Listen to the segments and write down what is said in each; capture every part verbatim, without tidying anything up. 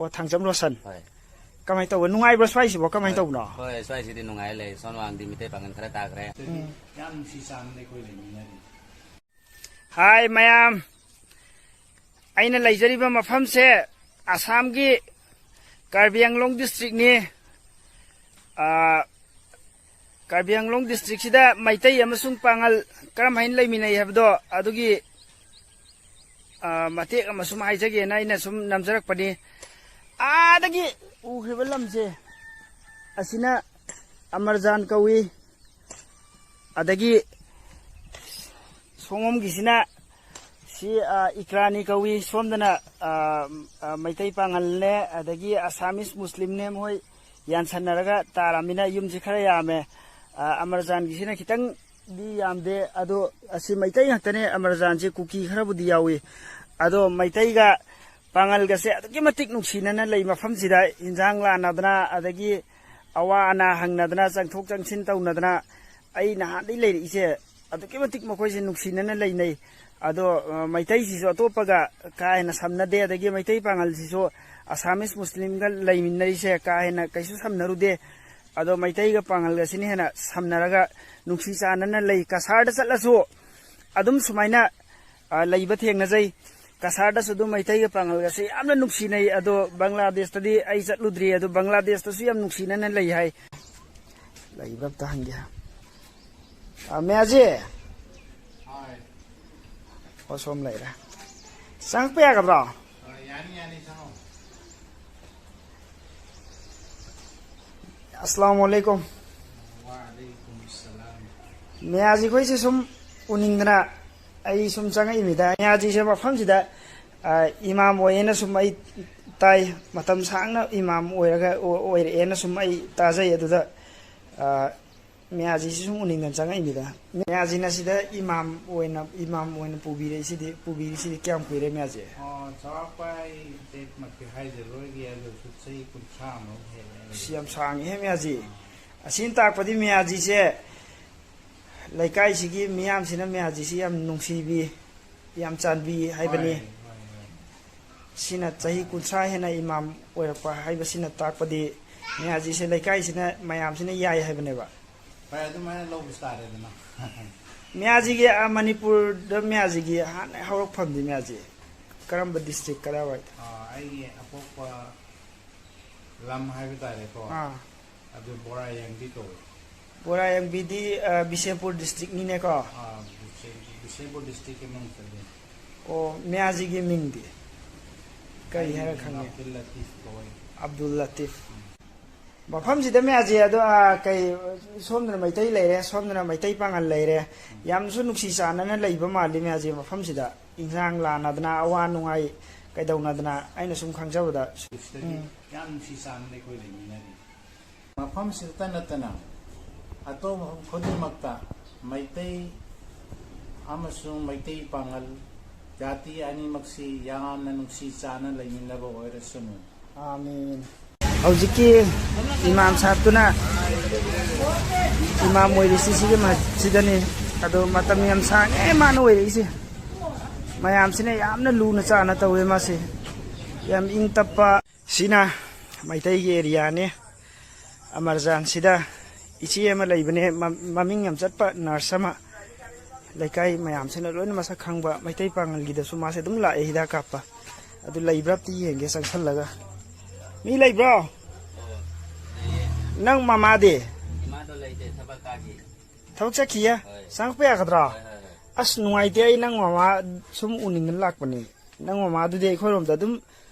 ꯑꯣ, ꯊꯥꯡꯖꯝ ꯔꯣꯁꯟ꯫ ꯍꯣꯏ꯫ ꯀꯃꯥꯏꯅ ꯇꯧꯕ? ꯅꯨꯡꯉꯥꯏꯕ꯭ꯔꯣ ꯁ꯭ꯋꯥꯏꯁꯤꯕꯣ? ꯀꯃꯥꯏꯅ ꯍꯣꯏ, ꯇꯧꯕꯅꯣ? ꯍꯣꯏ, ꯁ꯭ꯋꯥꯏꯁꯤꯗꯤ ꯅꯨꯡꯉꯥꯏ ꯂꯩ꯫ ꯁꯣꯝ ꯋꯥꯡꯗꯤ ꯃꯤꯇꯩ ꯄꯥꯡꯒꯜ ꯈꯔ ꯇꯥꯈ꯭ꯔꯦ꯫ ꯎꯝ꯫ ꯌꯥꯝ ꯅꯨꯡꯁꯤ ꯆꯥꯟꯅꯅ ꯑꯩꯈꯣꯏ ꯂꯩꯃꯤꯟꯅꯔꯤ꯫ ꯍꯥꯏ ꯃꯌꯥꯝ, ꯑꯩꯅ ꯂꯩꯖꯔꯤꯕ ꯃꯐꯝꯁꯦ ꯑꯁꯥꯝꯒꯤ ꯀꯥꯔꯕꯤ ꯑꯪꯂꯣꯡ ꯗꯤꯁꯇ꯭ꯔꯤꯛꯅꯤ꯫ ꯑꯥ, ꯀꯥꯔꯕꯤ ꯑꯪꯂꯣꯡ ꯗꯤꯁꯇ꯭ꯔꯤꯛꯁꯤꯗ ꯃꯩꯇꯩ ꯑꯃꯁꯨꯡ ꯄꯥꯉꯜ ꯀꯔꯝ ꯍꯥꯏꯅ ꯂꯩꯃꯤꯟꯅꯩ ꯍꯥꯏꯕꯗꯣ ꯑꯗꯨꯒꯤ, ꯑꯥ, ꯃꯇꯦꯛ ꯑꯃ ꯁꯨꯝ ꯍꯥꯏꯖꯒꯦꯅ ꯑꯩꯅ ꯁꯨꯝ ꯅꯝꯖꯔꯛꯄꯅꯤ꯫ ꯑꯥꯗꯒꯤ ꯎꯈ꯭ꯔꯤꯕ ꯂꯝꯁꯦ ꯑꯁꯤꯅ ꯑꯃꯔꯖꯥꯟ ꯀꯧꯏ꯫ ꯑꯗꯒꯤ ꯁꯣꯝꯒꯤꯁꯤꯅ ꯁꯤ, ꯑ, ꯏꯀ꯭ꯔꯥꯅꯤ ꯀꯧꯏ꯫ ꯁꯣꯝꯗꯅ, ꯑ, ꯑ, ꯃꯩꯇꯩ ꯄꯥꯉꯜꯅꯦ, ꯑꯗꯒꯤ ꯑꯁꯥꯃꯤꯁ ꯃꯨꯁꯂꯤꯝꯅꯦ, ꯃꯈꯣꯏ ꯌꯥꯟꯁꯟꯅꯔꯒ ꯇꯥꯔꯝꯃꯤꯅ ꯌꯨꯝꯁꯤ ꯈꯔ ꯌꯥꯝꯃꯦ꯫ ꯑ, ꯑꯃꯔꯖꯥꯟꯒꯤꯁꯤꯅ ꯈꯤꯇꯪꯗꯤ ꯌꯥꯝꯗꯦ, ꯑꯗꯣ ꯑꯁꯤ ꯃꯩꯇꯩ ꯉꯥꯛꯇꯅꯦ꯫ ꯑꯃꯔꯖꯥꯟꯁꯤ ꯀꯨꯀꯤ ꯈꯔꯕꯨꯗꯤ ꯌꯥꯎꯏ, ꯑꯗꯣ ꯃꯩꯇꯩꯒ ꯄꯥꯉꯜꯒꯁꯦ ꯑꯗꯨꯛꯀꯤ ꯃꯇꯤꯛ ꯅꯨꯡꯁꯤꯅꯅ ꯂꯩ ꯃꯐꯝꯁꯤꯗ꯫ ꯏꯟꯖꯥꯡ ꯂꯥꯟꯅꯗꯅ, ꯑꯗꯒꯤ ꯑꯋꯥ ꯑꯅꯥ ꯍꯪꯅꯗꯅ, ꯆꯪꯊꯣꯛ ꯆꯪꯁꯤꯟ ꯇꯧꯅꯗꯅ, ꯑꯩ ꯅꯍꯥꯟꯗꯩ ꯂꯩꯔꯛꯏꯁꯦ ꯑꯗꯨꯛꯀꯤ ꯃꯇꯤꯛ ꯃꯈꯣꯏꯁꯦ ꯅꯨꯡꯁꯤꯅꯅ ꯂꯩꯅꯩ꯫ ꯑꯗꯣ, ꯑ, ꯃꯩꯇꯩꯁꯤꯁꯨ ꯑꯇꯣꯞꯄꯒ ꯀꯥ ꯍꯦꯟꯅ ꯁꯝꯅꯗꯦ, ꯑꯗꯒꯤ ꯃꯩꯇꯩ ꯄꯥꯉꯜꯁꯤꯁꯨ ꯑꯁꯥꯃꯤꯁ ꯃꯨꯁꯂꯤꯝꯒ ꯂꯩꯃꯤꯟꯅꯔꯤꯁꯦ ꯀꯥ ꯍꯦꯟꯅ ꯀꯩꯁꯨ ꯁꯝꯅꯔꯨꯗꯦ꯫ ꯑꯗꯣ ꯃꯩꯇꯩꯒ ꯄꯥꯉꯜꯒꯁꯤꯅ ꯍꯦꯟꯅ ꯁꯝꯅꯔꯒ ꯅꯨꯡꯁꯤ ꯆꯥꯟꯅꯅ ꯂꯩ꯫ ꯀꯁꯥꯔꯗ ꯆꯠꯂꯁꯨ ꯑꯗꯨꯝ ꯁꯨꯃꯥꯏꯅ, ꯑ, ꯂꯩꯕ ꯊꯦꯡꯅꯖꯩ꯫ ꯀꯁꯥꯔꯗꯁꯨ ꯑꯗꯨꯝ ꯃꯩꯇꯩꯒ ꯄꯥꯉꯜꯒꯁꯦ ꯌꯥꯝꯅ ꯅꯨꯡꯁꯤꯅꯩ꯫ ꯑꯗꯣ ꯕꯪꯒ꯭ꯂꯥꯗꯦꯁꯇꯗꯤ ꯑꯩ ꯆꯠꯂꯨꯗ꯭ꯔꯤ, ꯑꯗꯣ ꯕꯪꯒ꯭ꯂꯥꯗꯦꯁꯇꯁꯨ ꯌꯥꯝ ꯅꯨꯡꯁꯤꯅꯅ ꯂꯩ ꯍꯥꯏ꯫ ꯂꯩꯕ꯭ꯔꯥ ꯑꯝꯇ ꯍꯪꯒꯦ꯫ ꯑ, ꯃꯌꯥꯖꯤ꯫ ꯍꯣꯏ꯫ ꯑꯣ, ꯁꯣꯝ ꯂꯩꯔꯦ꯫ ꯆꯪꯉꯛꯄ ꯌꯥꯒꯗ꯭ꯔꯣ? ꯍꯣꯏ, ꯌꯥꯅꯤ, ꯌꯥꯅꯤ, ꯆꯪꯉꯣ꯫ ꯑꯁꯂꯥꯃꯨ ꯑꯂꯩꯀꯨꯝ꯫ ꯋꯥ ꯑꯂꯩꯀꯨꯝ ꯁꯂꯥꯝ꯫ ꯃꯌꯥꯖꯤ ꯈꯣꯏꯁꯦ ꯁꯨꯝ ꯎꯅꯤꯡꯗꯅ ꯑꯩ ꯁꯨꯝ ꯆꯪꯉꯛꯏꯃꯤꯗ꯫ ꯃꯌꯥꯖꯤꯁꯦ ꯃꯐꯝꯁꯤꯗ, ꯑ, ꯏꯃꯥꯝ ꯑꯣꯏꯌꯦꯅ ꯁꯨꯝ ꯑꯩ ꯇꯥꯏ꯫ ꯃꯇꯝ ꯁꯥꯡꯅ ꯏꯃꯥꯝ ꯑꯣꯏꯔꯒ, ꯑꯣ-, ꯑꯣꯏꯔꯛꯑꯦꯅ ꯁꯨꯝ ꯑꯩ ꯇꯥꯖꯩ꯫ ꯑꯗꯨꯗ, ꯑ, ꯃꯌꯥꯖꯤꯁꯤ ꯁꯨꯝ ꯎꯅꯤꯡꯗꯅ ꯆꯪꯉꯛꯏꯃꯤꯗ꯫ ꯃꯌꯥꯖꯤꯅ ꯁꯤꯗ ꯏꯃꯥꯝ ꯑꯣꯏꯅ, ꯏꯃꯥꯝ ꯑꯣꯏꯅ ꯄꯨꯕꯤꯔꯛꯏꯁꯤꯗꯤ, ꯄꯨꯕꯤꯔꯤꯁꯤꯗꯤ ꯀꯌꯥꯝ ꯀꯨꯏꯔꯦ ꯃꯌꯥꯖꯤ? ꯑꯣ, ꯆꯥꯎꯔꯥꯛꯄ ꯑꯩ ꯗꯦꯠꯃꯛꯇꯤ ꯍꯥꯏꯖꯔꯣꯏꯒꯦ, ꯑꯗꯨꯁꯨ ꯆꯍꯤ ꯀꯨꯟꯊ꯭ꯔꯥ ꯃꯨꯛ ꯍꯦꯜꯂꯦ꯫ ꯑꯁ, ꯌꯥꯝ ꯁꯥꯡꯉꯤꯍꯦ ꯃꯌꯥꯖꯤ꯫ ꯑꯁꯤꯅ ꯇꯥꯛꯄꯗꯤ ꯃꯌꯥꯖꯤꯁꯦ ꯂꯩꯀꯥꯏꯁꯤꯒꯤ ꯃꯤꯌꯥꯝꯁꯤꯅ ꯃꯌꯥꯖꯤꯁꯤ ꯌꯥꯝ ꯅꯨꯡꯁꯤꯕꯤ, ꯌꯥꯝ ꯆꯥꯟꯕꯤ ꯍꯥꯏꯕꯅꯤ꯫ ꯍꯣꯏ, ꯍꯣꯏ, ꯍꯣꯏ꯫ ꯁꯤꯅ ꯆꯍꯤ ꯀꯨꯟꯊ꯭ꯔꯥ ꯍꯦꯟꯅ ꯏꯃꯥꯝ ꯑꯣꯏꯔꯛꯄ ꯍꯥꯏꯕꯁꯤꯅ ꯇꯥꯛꯄꯗꯤ ꯃꯤꯌꯥꯖꯤꯁꯦ ꯂꯩꯀꯥꯏꯁꯤꯅ ꯃꯌꯥꯝꯁꯤꯅ ꯌꯥꯏ ꯍꯥꯏꯕꯅꯦꯕ꯫ ꯍꯣꯏ, ꯑꯗꯨꯃꯥꯏꯅ ꯂꯧꯕꯁꯨ ꯇꯥꯔꯦꯗꯅ꯫ ꯃꯤꯌꯥꯖꯤꯒꯤ, ꯑ, ꯃꯅꯤꯄꯨꯔꯗ ꯃꯤꯌꯥꯖꯤꯒꯤ ꯍꯥꯟꯅ ꯍꯧꯔꯛꯐꯝꯗꯤ ꯃꯤꯌꯥꯖꯤ ꯀꯔꯝꯕ district, ꯀꯗꯥꯏꯋꯥꯏꯗ? ꯑꯥ, ꯑꯩꯒꯤ ꯑꯄꯣꯛꯄ ꯂꯝ ꯍꯥꯏꯕ ꯇꯥꯔꯦꯀꯣ꯫ ꯑꯥ꯫ ꯑꯗꯨ ꯕꯣꯔꯥ ꯌꯥꯡꯕꯤ ꯀꯧꯋꯦ꯫ ꯕꯣꯔꯥ ꯌꯥꯡꯕꯤꯗꯤ, ꯑ, ꯕꯤꯁꯦꯝꯄꯨꯔ district ꯅꯤꯅꯦꯀꯣ? ꯑꯥ, ꯕꯤꯁꯦꯝ-, ꯕꯤꯁꯦꯝꯄꯨꯔ district ꯀꯤ ꯃꯅꯨꯡ ꯆꯜꯂꯦ꯫ ꯑꯣ, ꯃꯤꯌꯥꯖꯤꯒꯤ ꯃꯤꯡꯗꯤ ꯀꯔꯤ ꯑꯩꯒꯤ ꯍꯥꯏꯔ ꯃꯤꯡ ꯈꯪꯉꯦ? ꯑꯕꯗꯨꯜ ꯂꯇꯤꯐ ꯀꯧꯋꯦ꯫ ꯑꯕꯗꯨꯜ ꯂꯇꯤꯐ꯫ ꯎꯝ꯫ ꯃꯐꯝꯁꯤꯗ ꯃꯌꯥꯝꯁꯦ ꯑꯗꯣ, ꯑ, ꯀꯩ, ꯁꯣꯝꯗꯅ ꯃꯩꯇꯩ ꯂꯩꯔꯦ, ꯁꯣꯝꯗꯅ ꯃꯩꯇꯩ ꯄꯥꯉꯜ ꯂꯩꯔꯦ꯫ ꯌꯥꯝꯁꯨ ꯅꯨꯡꯁꯤ ꯆꯥꯟꯅꯅ ꯂꯩꯕ ꯃꯥꯜꯂꯤ ꯃꯌꯥꯝꯁꯦ ꯃꯐꯝꯁꯤꯗ꯫ ꯏꯟꯁꯥꯡ ꯂꯥꯟꯅꯗꯅ, ꯑꯋꯥ ꯅꯨꯡꯉꯥꯏ ꯀꯩꯗꯧꯅꯗꯅ, ꯑꯩꯅ ꯁꯨꯝ ꯈꯪꯖꯕꯗ꯫ ꯁꯤꯗꯒꯤ ꯎꯝ꯫ ꯌꯥꯝ ꯅꯨꯡꯁꯤ ꯆꯥꯟꯅꯅ ꯑꯩꯈꯣꯏ ꯂꯩꯃꯤꯟꯅꯔꯤ꯫ ꯃꯐꯝꯁꯤꯗꯇ ꯅꯠꯇꯅ ꯑꯇꯣꯞꯄ ꯃꯐꯝ ꯈꯨꯗꯤꯡꯃꯛꯇ ꯃꯩꯇꯩ ꯑꯃꯁꯨꯡ ꯃꯩꯇꯩ ꯄꯥꯉꯜ ꯖꯥꯇꯤ ꯑꯅꯤꯃꯛꯁꯤ ꯌꯥꯝꯅ ꯅꯨꯡꯁꯤ ꯆꯥꯟꯅ ꯂꯩꯃꯤꯟꯅꯕ ꯑꯣꯏꯔꯁꯅꯨ꯫ ꯑꯥꯃꯤꯟ꯫ ꯍꯧꯖꯤꯛꯀꯤ ꯏꯃꯥꯝ ꯁꯥꯍꯕꯇꯨꯅ ꯏꯃꯥꯝ ꯑꯣꯏꯔꯤꯁꯤ ꯁꯤꯒꯤ ꯃꯁꯖꯤꯗꯅꯤ꯫ ꯑꯗꯣ ꯃꯇꯝ ꯌꯥꯝ ꯁꯥꯡꯉꯦ ꯃꯥꯅ ꯑꯣꯏꯔꯛꯏꯁꯦ꯫ ꯃꯌꯥꯝꯁꯤꯅ ꯌꯥꯝꯅ ꯂꯨꯅ ꯆꯥꯟꯅ ꯇꯧꯋꯦ ꯃꯥꯁꯦ꯫ ꯌꯥꯝ ꯏꯪ ꯇꯞꯄ꯫ ꯁꯤꯅ ꯃꯩꯇꯩꯒꯤ area ꯅꯤ꯫ ꯑꯃꯔꯖꯥꯟꯁꯤꯗ ꯏꯆꯦ ꯑꯃ ꯂꯩꯕꯅꯦ, ꯃ-, ꯃꯃꯤꯡ ꯌꯥꯝ ꯆꯠꯄ nurse ꯑꯃ꯫ ꯂꯩꯀꯥꯏ ꯃꯌꯥꯝꯁꯤꯅ ꯂꯣꯏꯅ ꯃꯁꯛ ꯈꯪꯕ, ꯃꯩꯇꯩ ꯄꯥꯉꯜꯒꯤꯗꯁꯨ ꯃꯥꯁꯦ ꯑꯗꯨꯝ ꯂꯥꯛꯑꯦ ꯍꯤꯗꯥꯛ ꯀꯥꯞꯄ꯫ ꯑꯗꯨ ꯂꯩꯕ꯭ꯔꯥ ꯑꯝꯇ ꯌꯦꯡꯒꯦ ꯆꯪꯁꯜꯂꯒ꯫ ꯃꯤ ꯂꯩꯕ꯭ꯔꯣ? ꯅꯪ ꯃꯃꯥꯗꯤ? ꯏꯃꯥꯗꯣ ꯂꯩꯇꯦ, ꯊꯕꯛ ꯀꯥꯈꯤ꯫ ꯊꯕꯛ ꯆꯠꯈꯤꯌꯦ? ꯍꯣꯏ꯫ ꯆꯪꯉꯛꯄ ꯌꯥꯒꯗ꯭ꯔꯣ? ꯍꯣꯏ, ꯍꯣꯏ, ꯍꯣꯏ꯫ ꯑꯁ, ꯅꯨꯡꯉꯥꯏꯇꯦ, ꯑꯩ ꯅꯪ ꯃꯃꯥ ꯁꯨꯝ ꯎꯅꯤꯡꯗꯅ ꯂꯥꯛꯄꯅꯦ꯫ ꯅꯪ ꯃꯃꯥꯗꯨꯗꯤ ꯑꯩꯈꯣꯏꯔꯣꯝꯗ ꯑꯗꯨꯝ,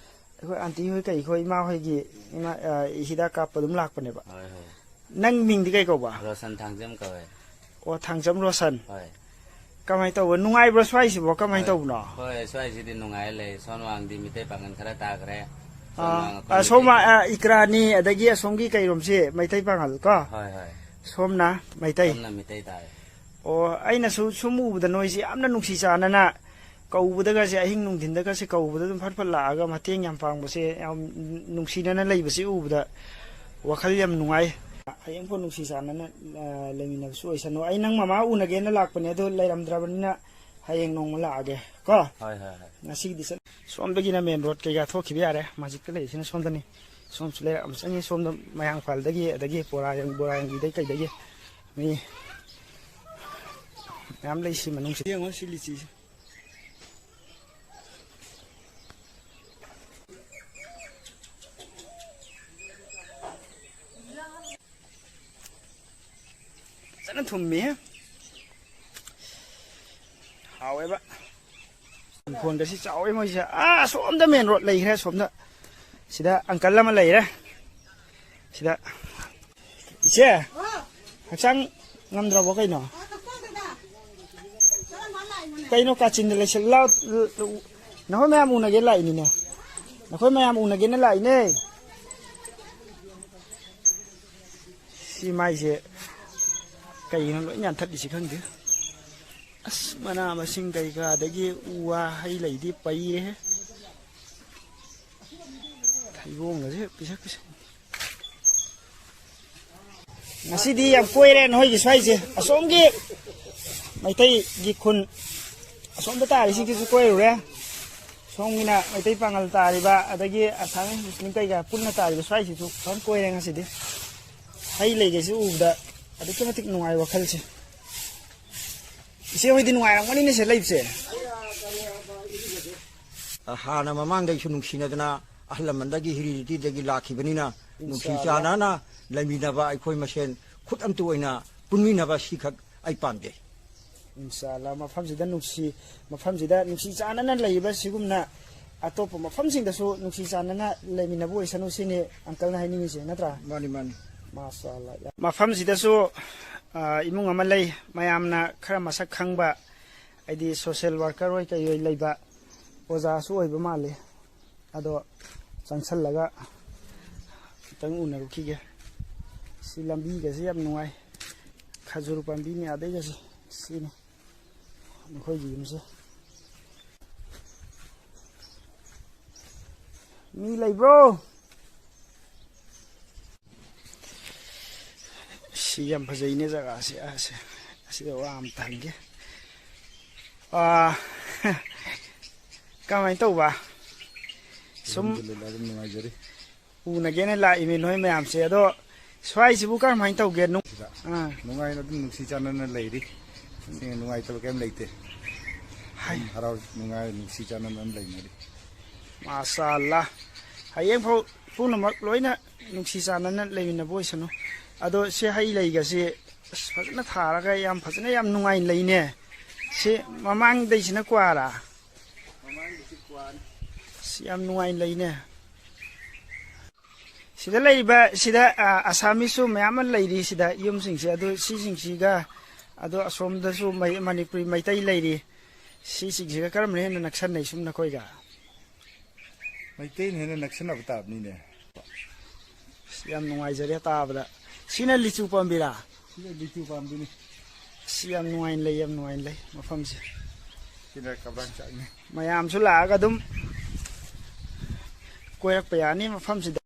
ꯑꯩꯈꯣꯏ aunty ꯍꯣꯏ ꯀꯩ ꯍꯣꯏ ꯏꯃꯥ ꯍꯣꯏꯒꯤ ꯏꯃꯥ, ꯑ, ꯍꯤꯗꯥꯛ ꯀꯥꯞꯄ ꯑꯗꯨꯝ ꯂꯥꯛꯄꯅꯦꯕ꯫ ꯍꯣꯏ, ꯍꯣꯏ꯫ ꯅꯪ ꯃꯤꯡꯗꯤ ꯀꯩ ꯀꯧꯕ? ꯔꯣꯁꯟ ꯊꯥꯡꯖꯝ ꯀꯧꯋꯦ꯫ ꯑꯣ, ꯊꯥꯡꯖꯝ ꯔꯣꯁꯟ꯫ ꯍꯣꯏ꯫ ꯀꯃꯥꯏꯅ ꯇꯧꯕ? ꯅꯨꯡꯉꯥꯏꯕ꯭ꯔꯣ ꯁ꯭ꯋꯥꯏꯁꯤꯕꯣ? ꯀꯃꯥꯏꯅ ꯍꯣꯏ꯫ ꯇꯧꯕꯅꯣ? ꯍꯣꯏ, ꯁ꯭ꯋꯥꯏꯁꯤꯗꯤ ꯅꯨꯡꯉꯥꯏ ꯂꯩ꯫ ꯁꯣꯝ ꯋꯥꯡꯗꯤ ꯃꯤꯇꯩ ꯄꯥꯡꯒꯜ ꯈꯔ ꯇꯥꯈ꯭ꯔꯦ꯫ ꯁꯣꯝ ꯑꯥ, ꯋꯥꯡ ꯑꯩꯈꯣꯏ ꯑꯥ, ꯁꯣꯝ, ꯃꯤꯇꯩ ꯑꯥ, ꯏꯀ꯭ꯔꯥꯅꯤ, ꯑꯗꯒꯤ ꯑꯁꯣꯝꯒꯤ ꯀꯩꯔꯣꯝꯁꯦ ꯃꯩꯇꯩ ꯄꯥꯡꯒꯜ ꯀꯣ? ꯍꯣꯏ, ꯍꯣꯏ꯫ ꯁꯣꯝꯅ ꯃꯩꯇꯩ꯫ ꯁꯣꯝꯅ ꯃꯤꯇꯩ ꯇꯥꯔꯦ꯫ ꯑꯣ, ꯑꯩꯅꯁꯨ ꯁꯨꯝ ꯎꯕꯗ ꯅꯣꯏꯁꯤ ꯌꯥꯝꯅ ꯅꯨꯡꯁꯤ ꯆꯥꯟꯅꯅ ꯀꯧꯕꯗꯒꯁꯦ, ꯑꯍꯤꯡ ꯅꯨꯡꯊꯤꯟꯗꯒꯁꯦ ꯀꯧꯕꯗ ꯑꯗꯨꯝ ꯐꯠ ꯐꯠ ꯂꯥꯛꯑꯒ ꯃꯇꯦꯡ ꯌꯥꯝ ꯄꯥꯡꯕꯁꯦ, ꯌꯥꯝ ꯅꯨꯡꯁꯤꯅꯅ ꯂꯩꯕꯁꯤ ꯎꯕꯗ ꯋꯥꯈꯜ ꯌꯥꯝ ꯅꯨꯡꯉꯥꯏ꯫ ꯍꯌꯦꯡꯐꯥꯎ ꯅꯨꯡꯁꯤ ꯆꯥꯟꯅꯅ, ꯑ, ꯂꯩꯃꯤꯟꯅꯕꯁꯨ ꯑꯣꯏꯁꯅꯨ꯫ ꯑꯩ ꯅꯪ ꯃꯃꯥ ꯎꯅꯒꯦꯅ ꯂꯥꯛꯄꯅꯦ, ꯑꯗꯣ ꯂꯩꯔꯝꯗ꯭ꯔꯕꯅꯤꯅ ꯍꯌꯦꯡ ꯅꯣꯡꯃ ꯂꯥꯛꯑꯒꯦ ꯀꯣ꯫ ꯍꯣꯏ, ꯍꯣꯏ, ꯍꯣꯏ꯫ ꯉꯁꯤꯒꯤꯗꯤ ꯆꯠ-, ꯁꯣꯝꯗꯒꯤꯅ ꯃꯦꯟ ꯔꯣꯗ ꯀꯩꯀꯥ ꯊꯣꯛꯈꯤꯕ ꯌꯥꯔꯦ꯫ ꯃꯁꯖꯤꯠꯀ ꯂꯩꯔꯤꯁꯤꯅ ꯁꯣꯝꯗꯅꯤ꯫ ꯁꯣꯝꯁꯨ ꯂꯩꯔꯛ ꯑꯃ ꯆꯪꯉꯤ꯫ ꯁꯣꯝꯗ ꯃꯌꯥꯡ ꯏꯝꯐꯥꯜꯗꯒꯤ, ꯑꯗꯒꯤ ꯕꯣꯔꯥ ꯌꯣꯟ-, ꯕꯣꯔꯥ ꯌꯣꯟꯕꯤꯗꯩ ꯀꯩꯗꯒꯤ ꯃꯤ ꯃꯌꯥꯝ ꯂꯩ ꯁꯤ ꯃꯅꯨꯡꯁꯤꯗ꯫ ꯌꯦꯡꯉꯣ ꯁꯤ ꯂꯤꯆꯤꯁꯦ꯫ ꯐꯖꯅ ꯊꯨꯝꯃꯤ꯫ ꯍꯥꯎꯋꯦꯕ꯫ ꯏꯪꯈꯣꯜꯒꯁꯤ ꯆꯥꯎꯋꯦ ꯃꯣꯏꯁꯦ꯫ ꯑꯥ, ꯑꯁꯣꯝꯗ ꯃꯦꯟ ꯔꯣꯗ ꯂꯩꯈ꯭ꯔꯦ꯫ ꯑꯁꯣꯝꯗ ꯁꯤꯗ ꯑꯪꯀꯜ ꯑꯃ ꯂꯩꯔꯦ꯫ ꯁꯤꯗ, ꯏꯆꯦ, ꯍꯛꯆꯥꯡ ꯉꯝꯗ꯭ꯔꯕꯣ ꯀꯩꯅꯣ? ꯀꯩꯅꯣ ꯀꯥꯆꯤꯟꯗ ꯂꯩꯁꯜ-, ꯂꯥꯎ-, ꯅꯈꯣꯏ ꯃꯌꯥꯝ ꯎꯅꯒꯦ ꯂꯥꯛꯏꯅꯤꯅꯦ꯫ ꯅꯈꯣꯏ ꯃꯌꯥꯝ ꯎꯅꯒꯦꯅ ꯂꯥꯛꯏꯅꯦ꯫ ꯁꯤ ꯃꯥꯏꯁꯦ ꯀꯩꯒꯤꯅꯣ ꯂꯣꯏ ꯌꯥꯟꯊꯠꯂꯤꯁꯤ ꯈꯪꯗꯦ꯫ ꯑꯁ, ꯃꯅꯥ ꯃꯁꯤꯡ ꯀꯩꯀꯥꯗꯒꯤ ꯎ ꯋꯥ ꯍꯩ ꯂꯩꯗꯤ ꯄꯩꯔꯦꯍꯦ꯫ ꯊꯩꯕꯣꯡꯒꯁꯦ ꯄꯤꯁꯛ ꯄꯤꯁꯛ꯫ ꯉꯁꯤꯗꯤ ꯌꯥꯝ ꯀꯣꯏꯔꯦ ꯅꯈꯣꯏꯒꯤ ꯁ꯭ꯋꯥꯏꯁꯦ꯫ ꯑꯁꯣꯝꯒꯤ ꯃꯩꯇꯩꯒꯤ ꯈꯨꯟ ꯑꯁꯣꯝꯗ ꯇꯥꯔꯤꯁꯤꯡꯁꯤꯁꯨ ꯀꯣꯏꯔꯨꯔꯦ꯫ ꯁꯣꯝꯒꯤꯅ ꯃꯩꯇꯩ ꯄꯥꯉꯜ ꯇꯥꯔꯤꯕ, ꯑꯗꯒꯤ ꯑꯁꯥꯃꯤꯁ ꯃꯨꯁꯂꯤꯝ ꯀꯩꯀꯥ ꯄꯨꯟꯅ ꯇꯥꯔꯤꯕ ꯁ꯭ꯋꯥꯏꯁꯤꯁꯨ ꯐꯖꯅ ꯀꯣꯏꯔꯦ ꯉꯁꯤꯗꯤ꯫ ꯍꯩ ꯂꯩꯒꯩꯁꯦ ꯎꯕꯗ ꯑꯗꯨꯛꯀꯤ ꯃꯇꯤꯛ ꯅꯨꯡꯉꯥꯏ ꯋꯥꯈꯜꯁꯦ꯫ ꯏꯆꯦ ꯍꯣꯏꯗꯤ ꯅꯨꯡꯉꯥꯏꯔꯝꯒꯅꯤꯅꯦ ꯁꯦ ꯂꯩꯕꯁꯦ꯫ ꯍꯥꯟꯅ ꯃꯃꯥꯡꯗꯩꯁꯨ ꯅꯨꯡꯁꯤꯅꯗꯅ ꯑꯍꯜ ꯂꯃꯟꯗꯒꯤ ꯍꯤꯔꯤꯗꯒꯤ ꯂꯥꯛꯈꯤꯕꯅꯤꯅ, ꯅꯨꯡꯁꯤ ꯏꯟꯁꯥ ꯑꯜꯂꯥ꯫ ꯆꯥꯟꯅꯅ ꯂꯩꯃꯤꯟꯅꯕ ꯑꯩꯈꯣꯏ ꯃꯁꯦꯟ ꯈꯨꯠ ꯑꯝꯇ ꯑꯣꯏꯅ ꯄꯨꯟꯃꯤꯟꯅꯕ ꯁꯤꯈꯛ ꯑꯩ ꯄꯥꯝꯖꯩ꯫ ꯏꯟꯁꯥ ꯑꯜꯂꯥ, ꯃꯐꯝꯁꯤꯗ ꯅꯨꯡꯁꯤ, ꯃꯐꯝꯁꯤꯗ ꯅꯨꯡꯁꯤ ꯆꯥꯟꯅꯅ ꯂꯩꯕ ꯁꯤꯒꯨꯝꯅ ꯑꯇꯣꯞꯄ ꯃꯐꯝꯁꯤꯡꯗꯁꯨ ꯅꯨꯡꯁꯤ ꯆꯥꯟꯅꯅ ꯂꯩꯃꯤꯟꯅꯕ ꯑꯣꯏꯁꯅꯨ ꯁꯤꯅꯤ ꯑꯪꯀꯜꯅ ꯍꯥꯏꯅꯤꯡꯉꯤꯁꯦ, ꯅꯠꯇ꯭ꯔꯥ? ꯃꯥꯅꯤ, ꯃꯥꯅꯤ꯫ ꯃꯥꯁꯥ ꯑꯜꯂꯥ꯫ ꯃꯐꯝꯁꯤꯗꯁꯨ, ꯑ, ꯏꯃꯨꯡ ꯑꯃ ꯂꯩ, ꯃꯌꯥꯝꯅ ꯈꯔ ꯃꯁꯛ ꯈꯪꯕ, ꯍꯥꯏꯗꯤ ꯁꯣꯁꯦꯜ ꯋꯥꯔꯀꯔ ꯑꯣꯏ ꯀꯩ ꯑꯣꯏ ꯂꯩꯕ ꯑꯣꯖꯥꯁꯨ ꯑꯣꯏꯕ ꯃꯥꯜꯂꯤ꯫ ꯑꯗꯣ ꯆꯪꯁꯜꯂꯒ ꯈꯤꯇꯪ ꯎꯅꯔꯨꯈꯤꯒꯦ꯫ ꯁꯤ ꯂꯝꯕꯤꯒꯁꯦ ꯌꯥꯝ ꯅꯨꯡꯉꯥꯏ꯫ ꯈꯖꯨꯔ ꯄꯥꯝꯕꯤ ꯃꯌꯥꯗꯩꯒꯁꯦ꯫ ꯁꯤꯅꯤ ꯃꯈꯣꯏꯒꯤ ꯌꯨꯝꯁꯦ꯫ ꯃꯤ ꯂꯩꯕ꯭ꯔꯣ? ꯁꯤ ꯌꯥꯝ ꯐꯖꯩꯅꯦ ꯖꯒꯥꯁꯦ꯫ ꯑꯁꯦ, ꯑꯁꯤꯗ ꯋꯥ ꯑꯃ ꯇꯥꯍꯟꯒꯦ꯫ ꯑꯥ, ꯀꯃꯥꯏꯅ ꯇꯧꯕ? ꯁꯨꯝ ꯑꯗꯨꯝ ꯅꯨꯡꯉꯥꯏꯖꯔꯤ꯫ ꯎꯅꯒꯦꯅ ꯂꯥꯛꯏꯃꯤ ꯅꯣꯏ ꯃꯌꯥꯝꯁꯦ꯫ ꯑꯗꯣ ꯁ꯭ꯋꯥꯏꯁꯤꯕꯨ ꯀꯔꯝꯍꯥꯏꯅ ꯇꯧꯒꯦ? ꯅꯨꯡ-, ꯑꯥ꯫ ꯅꯨꯡꯉꯥꯏꯅ ꯑꯗꯨꯝ ꯅꯨꯡꯁꯤ ꯆꯥꯟꯅꯅ ꯂꯩꯔꯤ꯫ ꯅꯨꯡꯉꯥꯏꯇꯕ ꯀꯩꯝ ꯂꯩꯇꯦ꯫ ꯍꯥꯏ꯫ ꯑꯗꯨꯝ ꯍꯔꯥꯎ ꯅꯨꯡꯉꯥꯏ ꯅꯨꯡꯁꯤ ꯆꯥꯟꯅꯅ ꯑꯗꯨꯝ ꯂꯩꯅꯔꯤ꯫ ꯃꯥꯁꯥ ꯑꯜꯂꯥ꯫ ꯍꯌꯦꯡ ꯐꯥꯎ ꯄꯨꯝꯅꯃꯛ ꯂꯣꯏꯅ ꯅꯨꯡꯁꯤ ꯆꯥꯟꯅꯅ ꯂꯩꯃꯤꯟꯅꯕ ꯑꯣꯏꯁꯅꯨ꯫ ꯑꯗꯣ ꯁꯤ ꯍꯩ ꯂꯩꯒꯁꯤ ꯑꯁ ꯐꯖꯅ ꯊꯥꯔꯒ ꯌꯥꯝ ꯐꯖꯅ ꯌꯥꯝ ꯅꯨꯡꯉꯥꯏꯅ ꯂꯩꯅꯦ꯫ ꯁꯤ ꯃꯃꯥꯡꯗꯩꯁꯤꯅ ꯀ꯭ꯋꯥꯔꯥ? ꯃꯃꯥꯡꯒꯤꯁꯤ ꯀ꯭ꯋꯥꯅꯤ꯫ ꯑꯁ ꯌꯥꯝ ꯅꯨꯡꯉꯥꯏꯅ ꯂꯩꯅꯦ꯫ ꯁꯤꯗ ꯂꯩꯔꯤꯕ ꯁꯤꯗ, ꯑ, ꯑꯁꯥꯃꯤꯁꯁꯨ ꯃꯌꯥꯝ ꯑꯃ ꯂꯩꯔꯤ ꯁꯤꯗ ꯌꯨꯝꯁꯤꯡꯁꯦ꯫ ꯑꯗꯨ ꯁꯤꯁꯤꯡꯁꯤꯒ, ꯑꯗꯨ ꯑꯁꯣꯝꯗꯁꯨ ꯃꯩ-, ꯃꯅꯤꯄꯨꯔꯤ ꯃꯩꯇꯩ ꯂꯩꯔꯤ꯫ ꯁꯤꯁꯤꯡꯁꯤꯒ ꯀꯔꯝꯕꯅ ꯍꯦꯟꯅ ꯅꯛꯁꯟꯅꯩ ꯁꯨꯝ ꯅꯈꯣꯏꯒ? ꯃꯩꯇꯩꯅ ꯍꯦꯟꯅ ꯅꯛꯁꯟꯅꯕ ꯇꯥꯕꯅꯤꯅꯦ꯫ ꯑꯁ, ꯌꯥꯝ ꯅꯨꯡꯉꯥꯏꯖꯔꯦ ꯇꯥꯕꯗ꯫ ꯁꯤꯅ ꯂꯤꯆꯨ ꯄꯥꯝꯕꯤꯔꯥ? ꯁꯤꯅ ꯂꯤꯆꯨ ꯄꯥꯝꯕꯤꯅꯤ꯫ ꯑꯁ, ꯌꯥꯝ ꯅꯨꯡꯉꯥꯏꯅ ꯂꯩ, ꯌꯥꯝ ꯅꯨꯡꯉꯥꯏꯅ ꯂꯩ ꯃꯐꯝꯁꯦ꯫ ꯁꯤꯅ ꯀꯕ꯭ꯔꯥꯡ ꯆꯥꯛꯅꯤ꯫ ꯃꯌꯥꯝꯁꯨ ꯂꯥꯛꯑꯒ ꯑꯗꯨꯝ ꯀꯣꯏꯔꯛꯄ ꯌꯥꯅꯤ ꯃꯐꯝꯁꯤꯗ꯫